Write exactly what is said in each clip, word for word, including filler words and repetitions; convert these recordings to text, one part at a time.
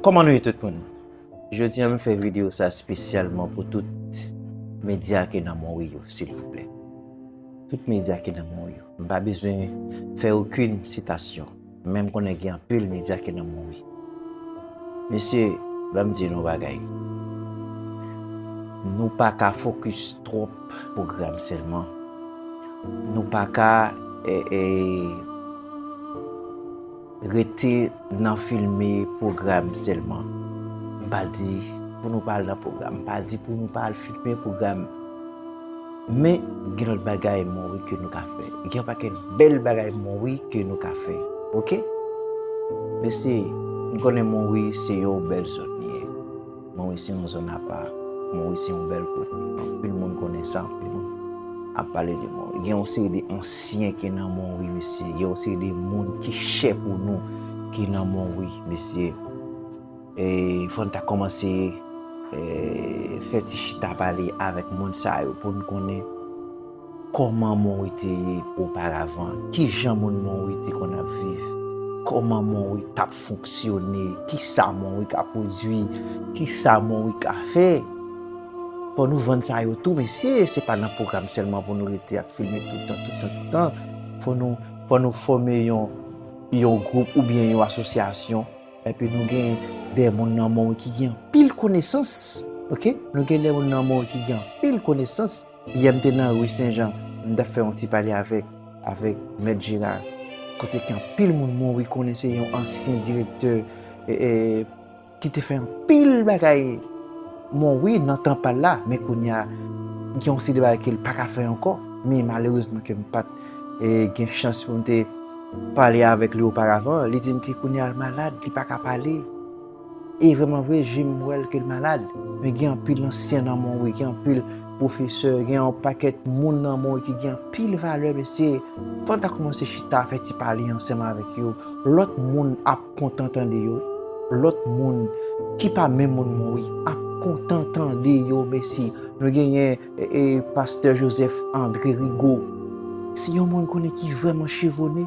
Kòman nou ye tout moun? Jodi a m fè videyo sa espesyalman pou tout medya ki nan Monwi yo, silvouplè. Tout medya ki nan Monwi yo. M pa bezwen fè okenn sitasyon. Men m konnen gen anpil medya ki nan Monwi. Mesye, ban m di nou bagay. Nou pa ka fokis twòp pwogram sèlman. Nou pa ka e, e, rete nan filme pwogram sèlman. M pa di pou nou pa al nan pwogram, m pa di pou nou pa al filme pwogram. Men, gen lòt bagay Monwi ke nou ka fè. Gen yon pakèt bèl bagay Monwi ke nou ka fè. Oke? Mesye, m konnen Monwi se yon bèl zòn li ye. Monwi se yon zòn apa. Monwi se yon bèl kote. Anpil moun konnen sa, anpil moun ap pale de Monwi. Gen yon seri de ansyen ki nan Monwi, mesye. Gen yon seri de moun ki chè pou nou ki nan Monwi, mesye. E fò n ta kòmanse e, fè ti chita pale avèk moun sa yo pou n konnen kòman Monwi te ye oparavan, kijan moun Monwi te konn ap viv, kòman Monwi t ap fonksyone, kisa Monwi ka pwodui, kisa Monwi ka fè. Fò nou vann sa yo tou, mesye, se pa nan pwogram sèlman pou nou rete ap filme toutan, toutan, toutan. Fò nou, fò nou fòme yon, yon gwoup oubyen yon asosyasyon. Epi nou gen de moun nan Monwi ki gen anpil konesans. Oke? Nou gen de moun nan Monwi ki gen anpil konesans. Yè m te nan ri Sen Jan, m t ap fè yon ti pale avèk, avèk Mèt Jera. Kote ki anpil moun Monwi konnen se yon ansyen direktè e, e, ki te fè anpil bagay Monwi nan tan pa l la, men kounye a gen yon seri de bagay ke l pa ka fè ankò. Men malerezman ke m pa t e, gen chans pou m te pale avèk li oparavan, li di m ke kounye a l malad, li pa ka pale. E vrèman vre, Jim wè l ke l malad. Men gen anpil ansyen nan Monwi, gen anpil pwofesè, gen yon pakèt moun nan Monwi ki gen anpil valè, mesye. Fò n ta kòmanse chita, fè ti pale ansanm avèk yo. Lòt moun ap kontan tande yo. Lòt moun ki pa menm moun Monwi ap kontan tande yo, mesye. Nou genyen e, e, pastè Joseph André Rigaud. Se yon moun konnen ki vrèman chevone.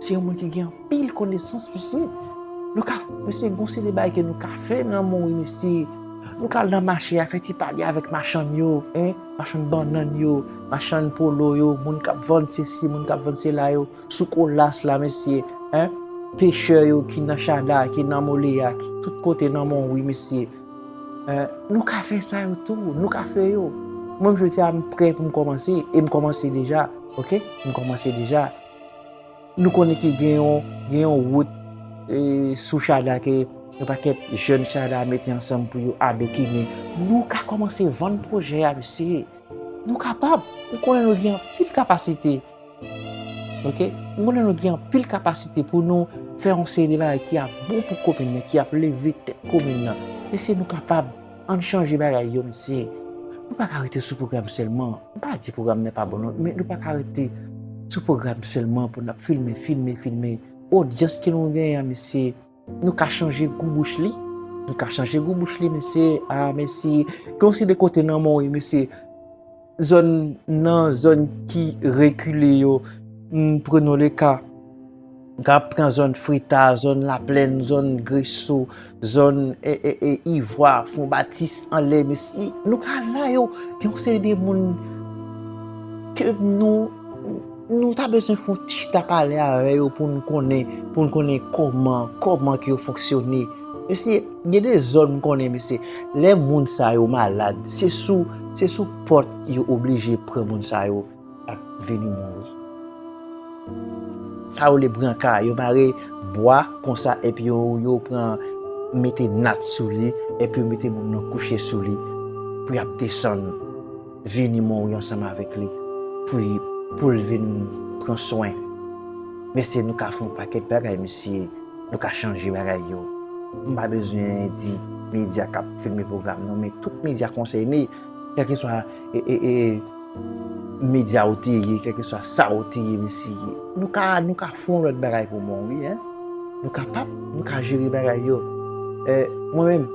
Se yon moun ki gen anpil konesans, mesye. Nou ka, mesye, gon seri de bagay ke nou ka fè nan Monwi, mesye. Nou ka al nan mache a, fè ti pale avèk machann yo, en, machann bannann yo, machann polo yo, moun k ap vann sesi, moun k ap vann sela yo, sou Kolas la, mesye, en, pechè yo ki nan Chada, ki nan Moleya, ki tout kote nan Monwi, mesye. En, nou ka fè sa yo tou, nou ka fè yo. Mwen, jodi a, m prè pou m kòmanse, e m kòmanse deja, oke? M kòmanse deja. Nou konnen ke gen yon, gen yon wout e, sou Chada ke yon pakèt jèn Chada mete ansanm pou yo adokine. Nou ka kòmanse vann pwojè a, mesye. Nou kapab. Nou konnen nou gen anpil kapasite. Oke? Nou konnen nou gen anpil kapasite pou nou fè yon seri de bagay ki ap bon pou komin nan, ki ap leve tèt komin nan. Mesye, nou kapab. Ann chanje bagay yo, mesye. Nou pa ka rete sou pwogram sèlman. M pa di pwogram nan pa bon, non, men nou pa ka rete sou pwogram sèlman pou n ap filme, filme, filme. Odyans ke nou genyen an, mesye, nou ka chanje gou bouch li. Nou ka chanje gou bouch li, mesye. A, mesye. Gen yon seri de kote nan Monwi, mesye. Zòn nan, zòn ki rekile yo, m, prenons le cas, n ka pran zòn Frita, zòn Laplèn, zòn Greso, zòn e, e, e, Ivwa, Fon Batis, anlè, mesye, nou ka la yo. Gen yon seri de moun ke nou, nou ta bezwen fè yon ti chita pale avè yo pou n konnen, pou n konnen kòman, kòman ke yo fonksyone. Mesye, gen de zòn m konnen, mesye, lè moun sa yo malad, se sou, se sou pòt yo oblije pran moun sa yo ap vini mouri. Sa yo rele branka, yo mare bwa konsa, epi yo, yo pran, mete nat sou li, epi yo mete moun nan kouche sou li, pou y ap desann, vini mouri ansanm avèk li, pou, pou l vin pran swen. Mesye, nou ka fè yon pakèt bagay, mesye, nou ka chanje bagay yo. M pa bezwen di medya k ap filme pwogram nan, men tout medya konsène, kèlkeswa, e, e, e, medya ou te ye, kèlkeswa sa ou te ye, mesye, nou ka, nou ka fè yon lòt bagay pou mwen, wi, en. Nou kapab, nou ka jere bagay yo. E, mwen menm,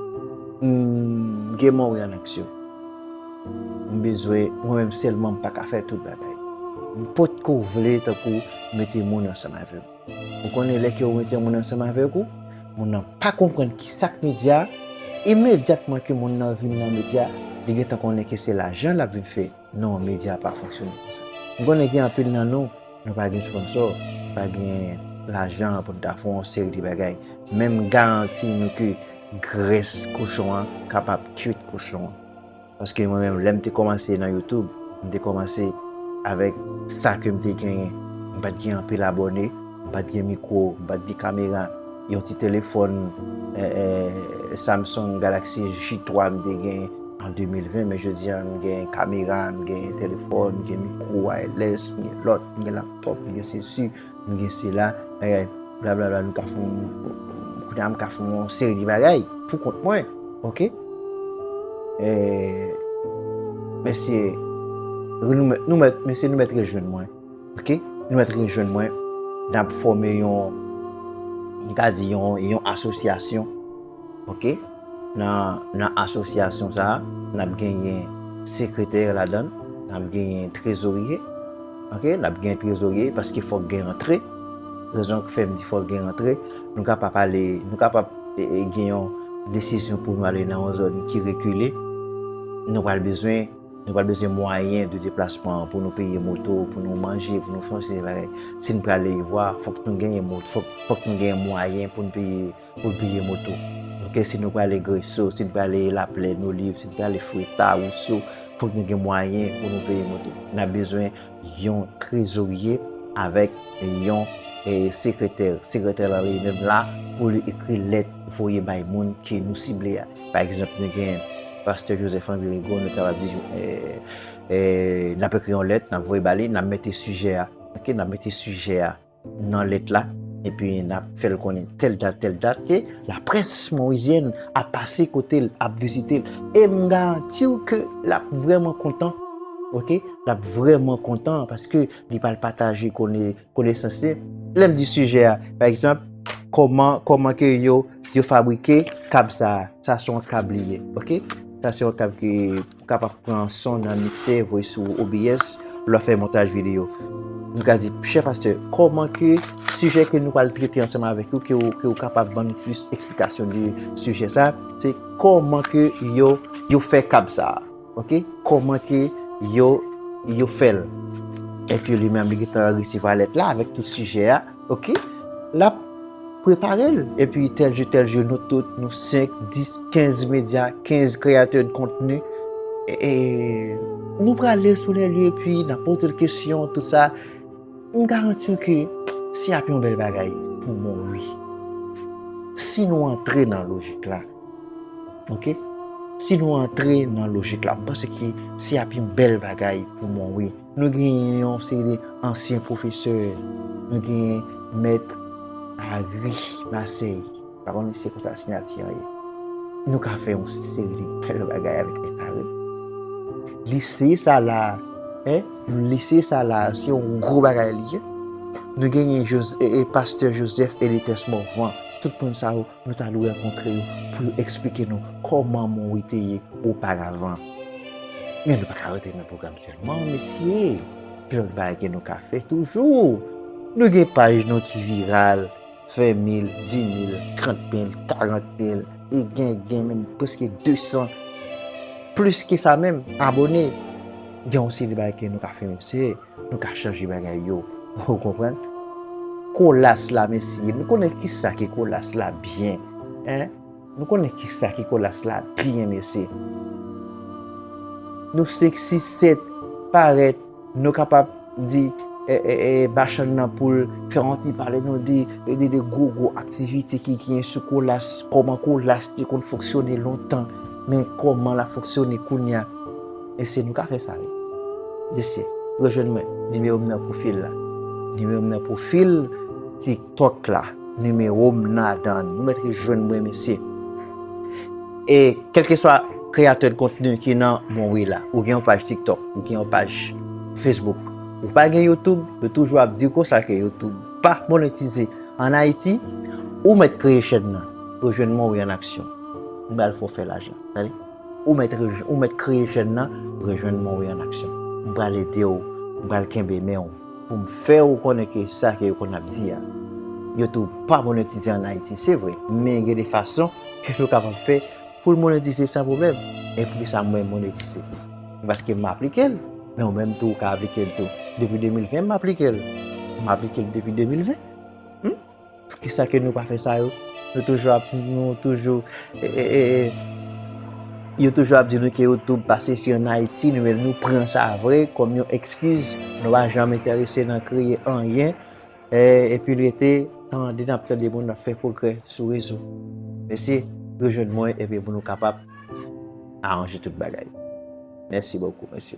m, gen Monwi an aksyon. M bezwen, mwen menm sèlman, m pa ka fè tout bagay. M potko vle tankou mete moun ansanm avè m. Ou konnen lè ke ou mete yon moun ansanm avèk ou, Moun nan pa konprann ki sa k medya, imedyatman ke moun nan vin nan medya, li gentan konnen ke se lajan l ap vin fè. Non, medya pa fonksyone konsa. M konnen gen anpil nan nou, nou pa gen sponsò, nou pa gen lajan pou n ta fè yon seri de bagay. Men m garanti nou ke grès kochon an kapab kwit kochon an. Paske mwen menm, lè m te kòmanse nan YouTube, m te kòmanse avèk sa ke m te genyen. M pa t gen anpil abòne, m pa t gen mikwo, m pa t gen kamera, yon ti telefòn, eh, eh, Samsung Galaxy J twa m te gen an de mil ven, men jodi a m gen kamera, m gen telefòn, m gen mikwo wireless, m gen lòt, m gen laptop, m gen sesi, m gen sila, bagay, blablabla, nou ka fè yon, kounye a m ka fè yon seri de bagay pou kont mwen, oke? Eh, mesye, nou mèt, nou mèt, mesye, nou mèt rejwenn mwen, oke? Nou mèt rejwenn mwen, n ap fòme yon, m ka di yon, yon asosyasyon, oke? Nan, nan asosyasyon sa a, n ap genyen sekretè ladan l, n ap genyen trezorye, oke? N ap genyen trezorye paske fòk gen rantre. Rezon k fè m di fòk gen rantre, nou kapab ale, nou kapab, e, e, gen yon desizyon pou nou ale nan yon zòn ki rekile. Nou pral bezwen, nou pral bezwen mwayen de deplasman pou nou peye moto, pou nou manje, pou nou fè yon seri de bagay. Si n prale Ivwa, fòk nou genyen moto, fòk, fòk nou genyen mwayen pou n peye, pou n peye moto. Oke, si nou prale Greso, si n prale Laplèn, Oliv, si n prale Freta, Wouso, fòk nou gen mwayen pou nou peye moto. N ap bezwen yon trezorye avèk yon, eh, sekretè. Sekretè la li menm la pou li ekri lèt voye bay moun ke nou sible a. Pa egzanp, nou gen pastè Joseph André Rigaud, nou kapab di, eh, eh, n ap ekri yon lèt, n ap voye ba li, n ap mete sijè a. Oke, n ap mete sijè a nan lèt la, epi n ap fè l konnen tèl dat, tèl dat, ke laprès monwizyèn ap pase kote l, ap vizite l. E m garanti w ke l ap vrèman kontan, oke? L ap vrèman kontan paske li pral pataje kone-, konesans li. Lè m di sijè a, pa egzanp, kòman, kòman ke yo, yo fabrike kab sa a? Sa se yon kab li ye, oke? Sa se yon kab ke ou kapab pran son nan miksè, voye sou O B S, lè w fè montaj videyo. Nou ka di, chè pastè, kòman ke sijè ke nou pral trete ansanm avèk ou, ke w, ke w kapab ban nou plis eksplikasyon de sijè sa, se kòman ke yo, yo fè kab sa a, oke? Kòman ke yo, yo fè l? Epi li menm, li gentan resevwa lèt la avèk tout sijè a, oke? L ap prepare l. Epi tèl jou, tèl jou, nou tout, nou senk, dis, kenz medya, kenz kreyatè de kontni. E, e, nou prale sou lè lye, epi n ap poze l kesyon, tout sa. M garanti w ke se ap yon bèl bagay pou mwen, wi. Si nou antre nan lojik la, oke? Si nou antre nan lojik la, m panse ke se ap yon bèl bagay pou mwen, wi. Nou genyen yon seri de ansyen pwofesè. Nou genyen mèt Harry Marseille. Pa konnen si se konsa siyati an ye. Nou ka fè yon seri de bèl bagay avèk mèt Harry. Lise sa la, en? Lise sa la, se yon gwo bagay li ye. Nou genyen Jos-, e, e, pastè Joseph Elites Morvan. Tout moun sa yo, nou ta dwe rankontre yo pou yo eksplike nou kòman Monwi te ye oparavan. Men nou pa ka rete nan pwogram sèlman, mesye. Gen lòt bagay ke nou ka fè toujou. Nou gen paj nou ki viral, ven mil, di mil, trant mil, karant mil, e gen, gen menm prèske de san, plis ke sa menm, abòne. Gen yon seri de bagay ke nou ka fè, mesye. Nou ka chanje bagay yo. Ou konprann? Kolas la, mesye. Nou konnen ki sa ki kolas la byen. En? Nou konnen ki sa ki kolas la byen, mesye. Nou senk, sis, sèt parèt, nou kapab di, e, e, e, Bachann nan pou l fè yon ti pale nou de, de, de gwo, gwo aktivite ki genyen sou kolas, kòman kolas te konn fonksyone lontan, men kòman l ap fonksyone kounye a. Mesye, nou ka fè sa, wi. Mesye, rejwenn mwen. Nimewo m nan pwofil la. Nimewo m nan pwofil TikTok la. Nimewo m nan ladan. Nou mèt rejwenn mwen, mesye. E kèlkeswa kreyatè de kontni ki nan Monwi la, ou gen yon paj TikTok, ou gen yon paj Facebook, ou pa gen YouTube, yo toujou ap di w konsa ke YouTube pa monetize an Ayiti, ou mèt kreye chèn nan. Rejwenn Monwi an aksyon. M pral fè w fè lajan. Tande? Ou mèt rej-, ou mèt kreye chèn nan, rejwenn Monwi an aksyon. M pral ede w, m pral kenbe men w, pou m fè w konnen ke sa ke yo konn ap di a, YouTube pa monetize an Ayiti, se vre, men gen de fason ke nou kapab fè pou l monetize san pwoblèm. E poukisa mwen monetize? Paske m aplike l, men ou menm tou ou ka aplike l tou. Depi de mil ven m aplike l. M aplike l depi de mil ven. Hmm? Poukisa ke nou pa fè sa yo? Nou toujou ap, nou toujou, e, e, e, e, yo toujou ap di nou ke YouTube pa sesi an Ayiti, nou, men nou pran sa vre kòm yon ekskiz. Nou pa janm enterese nan kreye anyen. E, epi l rete, tande n ap tande moun ap fè pwogrè sou rezo. Mesye, rejwenn mwen epi pou nou kapab aranje tout bagay. Mèsi bokou, mesye.